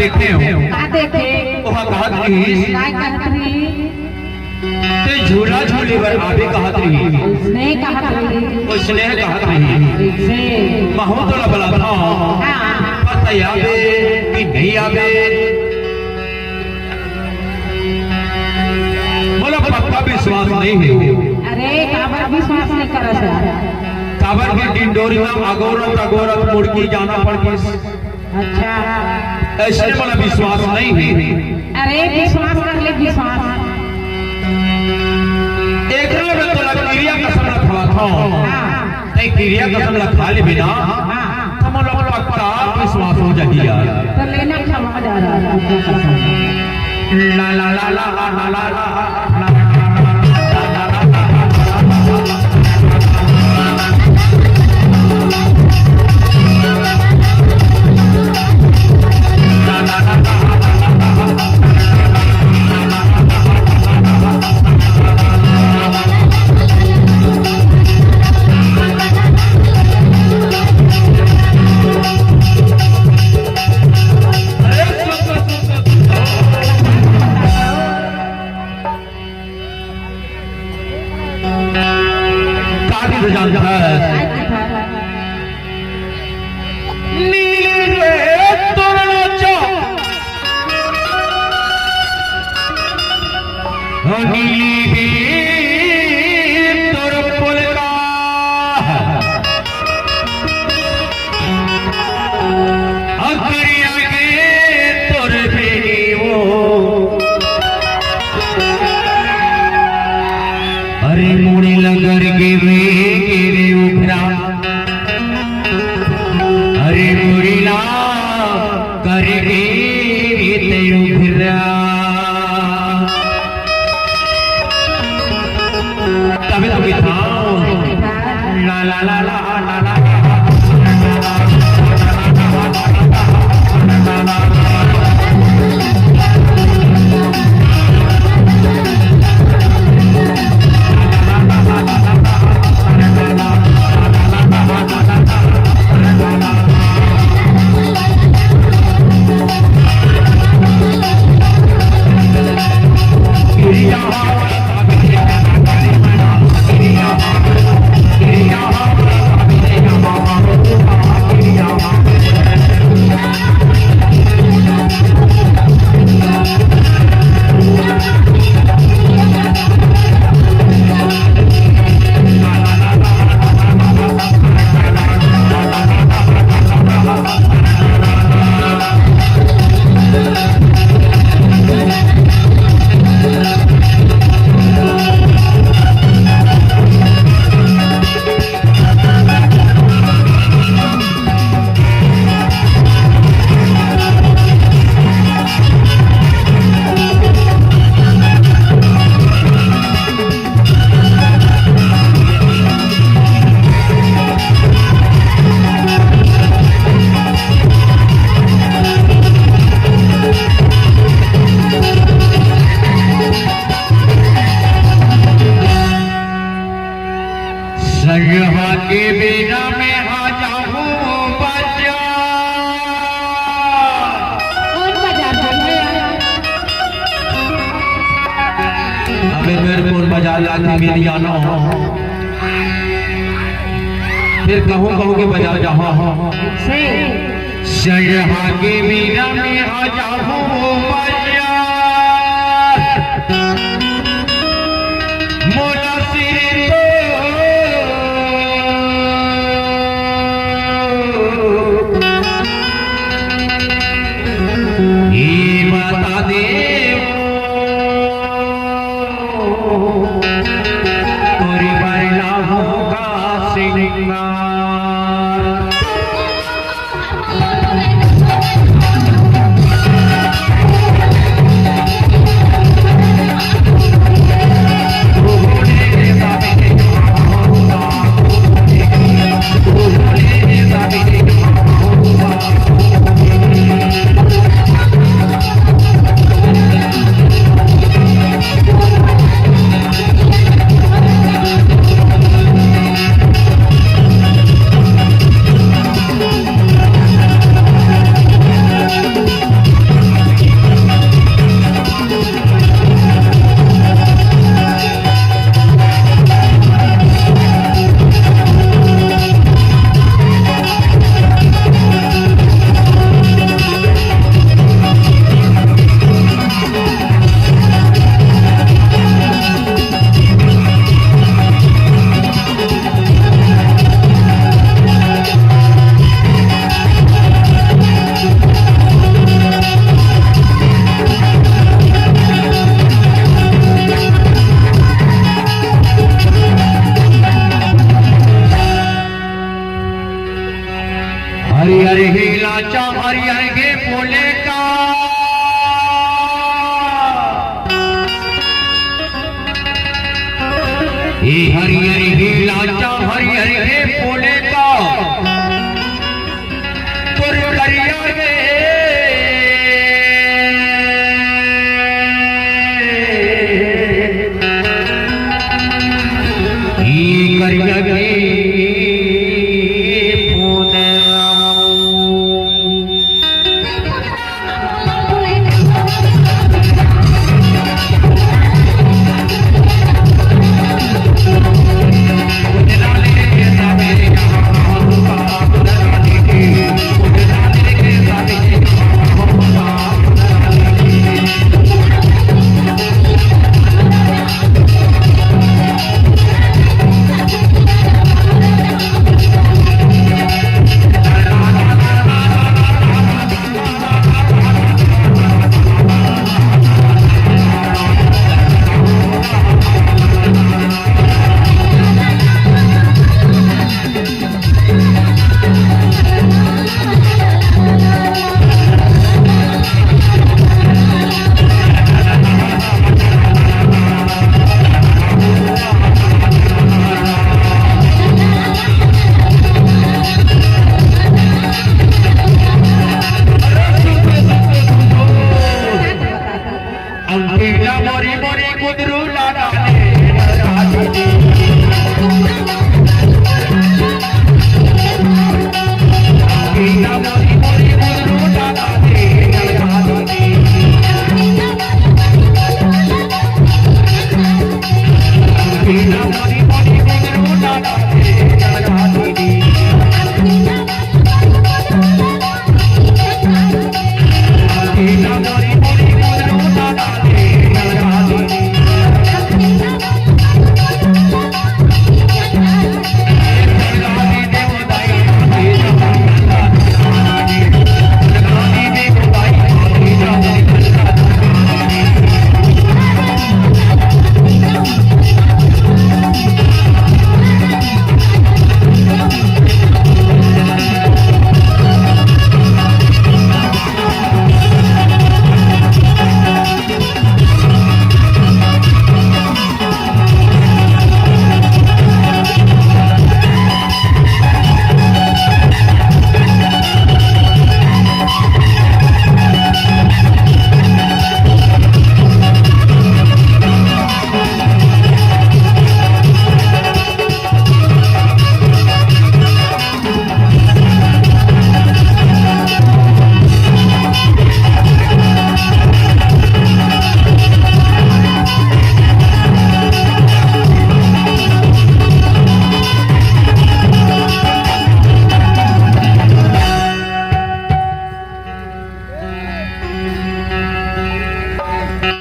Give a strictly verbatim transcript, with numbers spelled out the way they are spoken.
देखे हो। का देखे? ओहा कहत रहिस। काय कहत रहिस? ते झूला झूले बर आबे कहत रहिस। स्नेह कहत रहिस। ओ स्नेह कहत रहिस। से। महूं तोला बलाथंव। हाँ। पर ते आबे कि नहीं आबे? मोला पक्का विश्वास नहीं हे। अरे, काबर विश्वास नहीं करत हे? काबर के डिंडोरी म अगोरत अगोरत मुड़की जाना पड़ गिस। अच्छा। अइसने मोला विश्वास नहीं हे। अरे, विश्वास कर ले, विश्वास। एकरा में तोला किरिया कसम ला खवाथंव। हाँ। ते किरिया कसम ला खा लेबे ना, हाँ। त मोला पक्का विश्वास हो जाही यार। तो लेना खवा जा रहा है, कसम। ला, ला, ला, ला। काली भजन है। नीली रे तोर चौक, नीली रे तोर पुलका। अकरिया के तोर बेनी वो। अरे मुड़ी लंगर के वे के रे उखरा। अरे मुड़ी ला कर के रे ते उखरा। तबे तो बिठाओ। ला, ला, ला, ला, ला, ला। संगवा के बेरा में आ जाहूं बाजार। कौन बाजार जाना है? अबे मेरे कौन बाजार जाके मिल जाना हो। फिर कहूँ कहूँ के बाजार जाहा हो। से। संगवा के बेरा में आ जाहूं बाजार। मोला सिर तो ये बता दे, तोरी बर लाहूं का श्रृंगार। लाचा हरियर हे पोले का, ए हरियर हे लाचा हरियर हे पोले का, तोर करिया हे